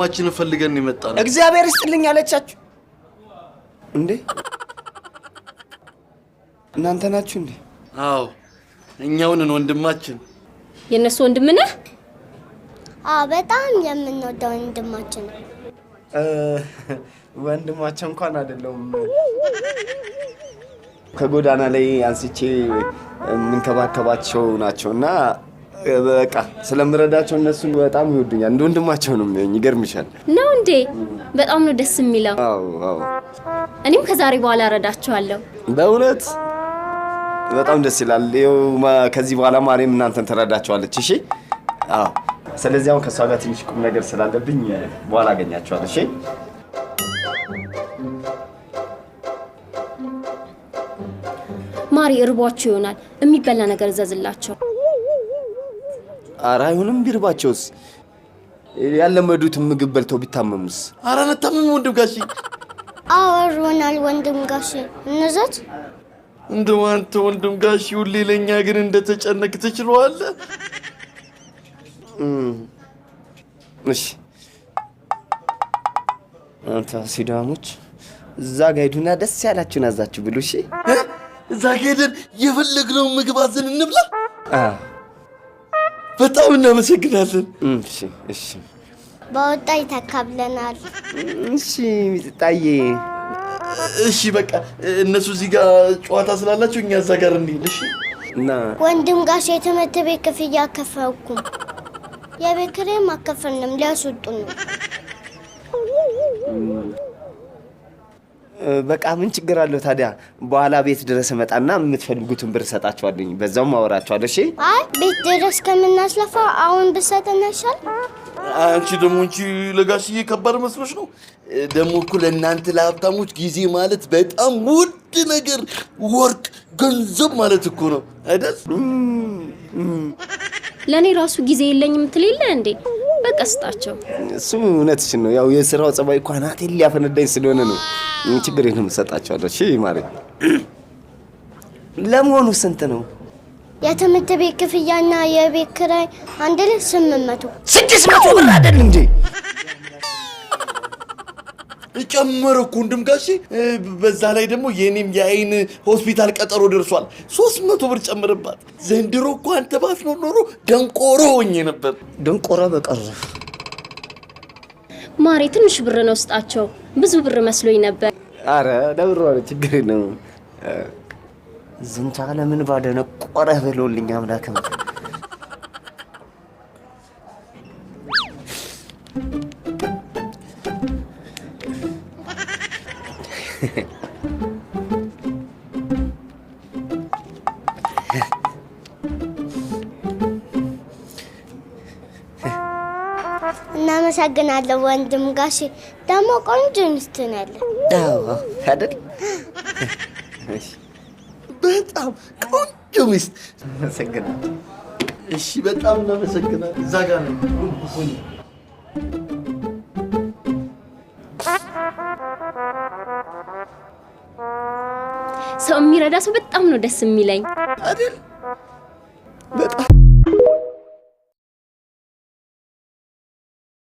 ወንድማችንን ፈልገን የመጣ ነው። እግዚአብሔር ይስጥልኝ አለቻችሁ እንዴ? እናንተ ናችሁ እንዴ? አዎ፣ እኛውንን ወንድማችን። የእነሱ ወንድም ነህ? አዎ፣ በጣም የምንወደው ወንድማችን ነው። ወንድማቸው እንኳን አይደለሁም። ከጎዳና ላይ አንስቼ የምንከባከባቸው ናቸው እና በቃ ስለምረዳቸው እነሱን በጣም ይወዱኛል። እንደ ወንድማቸው ነው የሚያዩኝ። ይገርምሻል። ነው እንዴ? በጣም ነው ደስ የሚለው። አዎ አዎ፣ እኔም ከዛሬ በኋላ እረዳቸዋለሁ። በእውነት በጣም ደስ ይላል። ይኸው ከዚህ በኋላ ማርያም እናንተን ትረዳቸዋለች። እሺ? አዎ። ስለዚህ አሁን ከእሷ ጋር ትንሽ ቁም ነገር ስላለብኝ በኋላ አገኛቸዋለሁ። እሺ? ማሪ እርቧቸው ይሆናል፣ የሚበላ ነገር እዘዝላቸው። ኧረ አይሆንም። ቢርባቸውስ? ያለመዱትን ምግብ በልተው ቢታመሙስ? ኧረ አንታመምም ወንድም ጋሼ። አዎ፣ እርቦናል ወንድም ጋሼ። እንዘዝ። እንደው አንተ ወንድም ጋሼ ሁሌ ለእኛ ግን እንደተጨነቅ ትችለዋለህ። እሺ፣ አንተ ሲዳሞች እዛ ጋ ሂዱና ደስ ያላችሁን አዛችሁ ብሉ። እሺ? እዛ ጋ ሄደን የፈለግነውን ምግብ አዘን እንብላ። አዎ። በጣም እናመሰግናለን። እሺ እሺ። በወጣ ይተካብለናል። እሺ ሚጥጣዬ። እሺ በቃ እነሱ እዚህ ጋር ጨዋታ ስላላቸው እኛ እዛ ጋር እንሂድ። እሺ። እና ወንድም ጋሼ የትምህርት ቤት ክፍያ አልከፈልኩም፣ የቤት ኪራይም አልከፈልንም፣ ሊያስወጡን ነው። በቃ ምን ችግር አለው ታዲያ? በኋላ ቤት ድረስ እመጣና የምትፈልጉትን ብር እሰጣችኋለሁኝ። በዛውም አወራችኋለሁ። እሺ? አይ፣ ቤት ድረስ ከምናስለፋ አሁን ብሰጠን አይሻልም? አንቺ ደግሞ አንቺ ለጋሽዬ ከባድ መስሎሽ ነው? ደግሞ እኮ ለእናንተ ለሀብታሞች ጊዜ ማለት በጣም ውድ ነገር፣ ወርቅ ገንዘብ ማለት እኮ ነው አይደል? ለእኔ ራሱ ጊዜ የለኝም ትል የለ እንዴ? በቃ ስጣቸው። እሱ እውነትሽን ነው። ያው የስራው ጸባይ እኮ አናቴን ሊያፈነዳኝ ስለሆነ ነው። ችግር የለም፣ እሰጣቸዋለሁ። እሺ ማለት ለመሆኑ ስንት ነው? የትምህርት ቤት ክፍያና የቤት ኪራይ አንድ ላይ 800። 600 ብር አይደል እንዴ? ጨመረ እኮ ወንድም ጋሼ። በዛ ላይ ደግሞ የኔም የአይን ሆስፒታል ቀጠሮ ደርሷል። 300 ብር ጨምርባት። ዘንድሮ እኮ አንተ ባትኖር ኖሮ ደንቆሮ ሆኜ ነበር። ደንቆሮ በቀረ። ማሬ ትንሽ ብር ነው ስጣቸው። ብዙ ብር መስሎኝ ነበር። አረ ለብሩ ነው፣ ችግር የለውም። ዝንተ ዓለምን ባደነቆረ ብሎልኝ አምላክም። እናመሰግናለን ወንድም ጋሼ። ደግሞ ቆንጆ ሚስት ነው ያለን። አዎ አይደል? በጣም ቆንጆ ሚስት። አመሰግናለሁ። እሺ በጣም እናመሰግናለን። እዛ ጋር ነው። ሰው የሚረዳ ሰው በጣም ነው ደስ የሚለኝ። አይደል?